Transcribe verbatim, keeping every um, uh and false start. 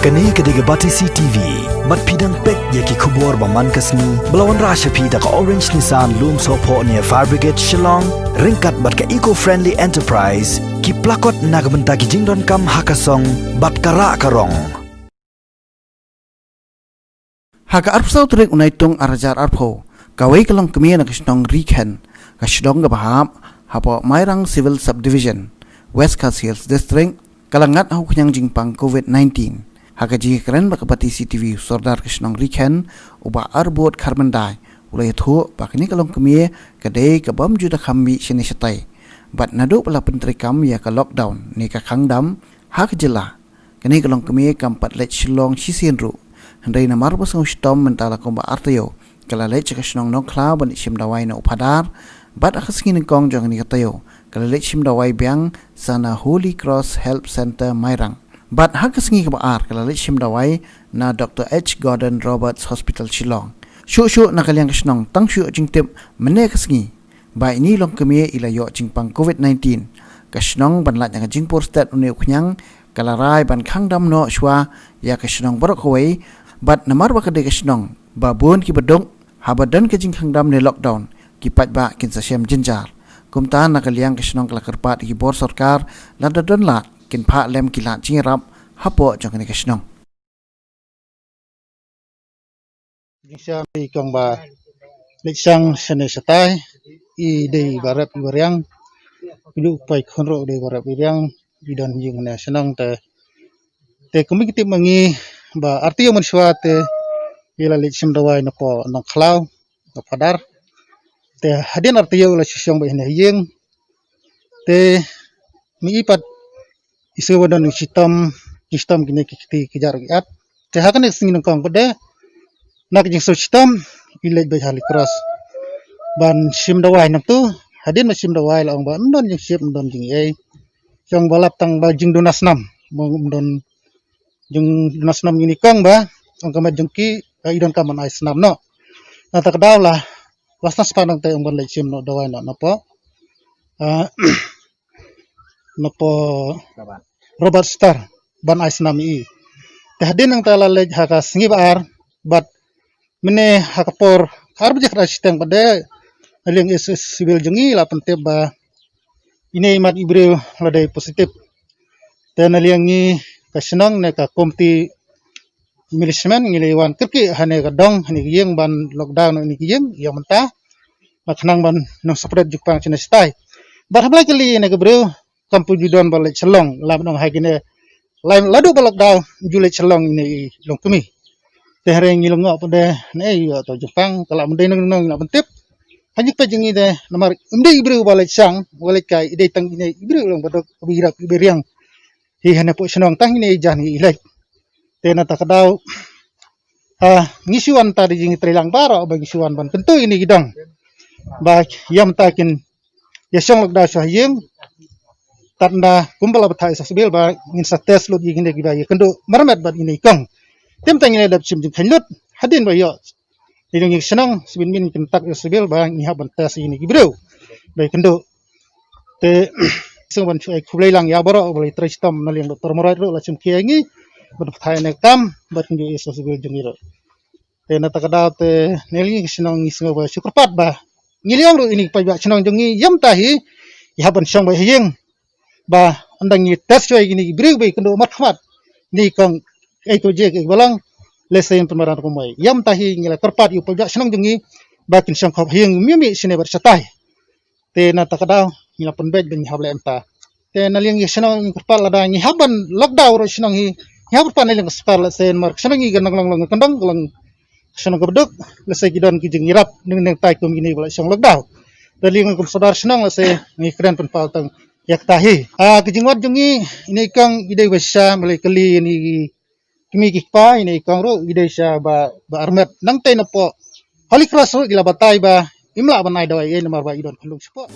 Kane ka dei ka Batesi T V. Bad phi dang peit ïa ki khubor ba man ka sngi ba la wanrah sha phi da ka Orange Nissan Lumsohphoh near Fire Brigade Shillong, ryngkat bad ka Eco Friendly Enterprise, ki plakot na ka bynta ki jingdonkam ha ka song bad ka rah ka rong. Ha ka arphew saw tarik u Naitung ar hajar arphew, kawei ka longkmie na ka shnong Rikhen, ka shnong kaba hap hapoh Mairang Civil Subdivision, West Khasi Hills District, ka la ngat ha u khñiang jingpang COVID nineteen. Ha ka jingkren bad ka Batesi T V, u Sordar ka shnong Rikhen, u Bah Arbot Kharbandai, u la ïathuh ba kane ka longkmie ka dei ka bym ju da kham mih shane shatai. Bad naduh ba la pyntreikam ïa ka lockdown ne ka khang dam ha ka jylla, kane ka longkmie kam pat leit Shillong shisien ruh. Hynrei namar ba sngew shitom mynta la kumba ar taïew, ka la leit sha ka shnong Nongkhlaw ban leit shim dawai na u phadar. Bad ha ka sngi nyngkong jong kane ka taïew, ka la leit shim dawai biang sa na Holy Cross Help Centre Mairang. Bad ha ka sngi kaba ar ka la leit shim dawai na Doctor H Gordon Roberts Hospital Shillong. Shuh shuh na ka liang ka shnong tang shu ïoh jingtip mynne ka sngi ba ine i longkmie i la ïoh jingpang COVID nineteen. Ka shnong ban lait na ka jingpur stet une u khñiang ka la rai ban khang dam noh shuwa ïa ka shnong baroh kawei. Bad namar ba ka dei ka shnong ba bun kiba duk, haba don ka jingkhang dam ne lockdown, ki paidbah kin sa shem jynjar. Kumta na ka liang ka shnong ka la kyrpad ïa ki bor sorkar lada don lad kin phah lem ki lad jingïarap hapoh jong kane ka shnong. Jingshisha i kong ba leit shang shane shatai, i dei ba rep i ba riang, i luk pai khun ruh dei ba rep i riang, i don ïing ne shnong te. Te kumne ki tip ma ngi ba ar taïew mynshuwa te i la leit shim dawai napoh Nongkhlaw, ka phadar. Te hadien ar taïew la shu shong beit hane ha ïing. Te mi i pat i shu ba don shitom, shitom kine ki kti ki jar ki at. Te ha kane ka sngi nyngkong pat de na ka jingshu shitom i leit beit ha Holy Cross ban shim dawai nangtu. Hadien ba shim dawai la ong ba ym don jingshit, ym don jingei. Shong ba lap tang ba jingduna snam. Ym don jingduna snam ïa ine i kong ba ong ka met jong ki, eh, i donkam ban ai snam noh. Na kata ka daw la, la shu spah nangta ong ban leit shim noh dawai noh napoh, eh, napoh Robert Star ban ai snam ïa i. Te hadien nangta la leit ha ka sngi ba ar, bad mynne ha ka por ar baje khatar shiteng pat de, na liang i S O S civil jong ngi la pyntip ba ine i mat i briew la dei positive. Te na liang ngi ka shnong ne ka komiti milishment ngi la wan kyrkieh hane ka dong, hane ka ïing ban lockdown ine ka ïing ïa mynta. Ba khnang ban nang separate jingpang shane shatai. Bad haba la kylli ine ka briew, kam pat ju don ba leit Shillong, la ban ong ha kine, la, la duh ba lockdown ju leit Shillong ine i longkmie. Te hynrei ngi la ngop de ne ïa to jingpang, ka la ban dei nang nang la ban tip. Ha ngi peit jong ngi de namar ym dei i briew ba leit shang, ba leit kai, i dei tang ine i briew long ba dok, ba ïarap, ba riang. Hi hane poh shnong tang ine i jan i leit. Te na kata ka daw, ah, ngi shu wan ta da jingtreilang baroh ba ngi shu wan ban kyntu ine ki dong ba ïa mynta kin ïa shong lockdown sha ïing. Tad nda kumba la batai sa sbil ba ngin sa test lut ïa kine kiba ïa kynduh marmet bad ine i kong. Te mynta ngin ïa dep shim jingkheiñ lut hadien ba ïoh ine i shnong sbin min kin tak ïa sbil ba ngi hap ban test ïa kine ki briew ba ïa kynduh. Te sngewbha ban shu ai khublei lang ïa baroh ba la trei shitom, na liang Doktor Mawright ruh la shim khia ïa ngi bad batai ne kam bad kin ju ïa sa sbil jong ngi ruh. Te na kata ka daw te ne liang ka shnong ngi sngewbha shu kyrpad ba ngi liang ruh ine i paidbah shnong jong ngi ïa mynta hi ïa hap ban shong beit ha ïing ba ynda ngi test shuwa ïa kine ki briew ba ïa kynduh markhmat ine i kong ei ko je ki ba long lehse ïa pynmarang kumwei. Ïa mynta hi ngi la kyrpad ïa u paidbah shnong jong ngi ba kin shong khop ha ïing, ym ïa mih shane bad shatai. Te na kata ka daw ngi la pynbeit ba ngi hap leh mynta. Te na liang ïa shnong ngi kyrpad lada ngi hap ban lockdown ruh shnong hi, ngi hap kyrpad na liang ka sorkar lehse namar ka shnong ngi ka nang long long ka dong ka long shnong kaba duk, lehse ki don ki jingïarap neng neng tai kum ine ba la shong lockdown. Te liang kum sordar shnong lehse ngi kren pynpaw tang ïa kata hi. Ah, ka jingwad jong ngi ine i kong i dei ba shisha ba la kylli ine i kmie ki kpa, ine i kong ruh i dei shisha ba, ba armet. Nangta napoh Holy Cross ruh ki la batai ba im lah ban ai dawai ei namar ba i don khynlung shapoh.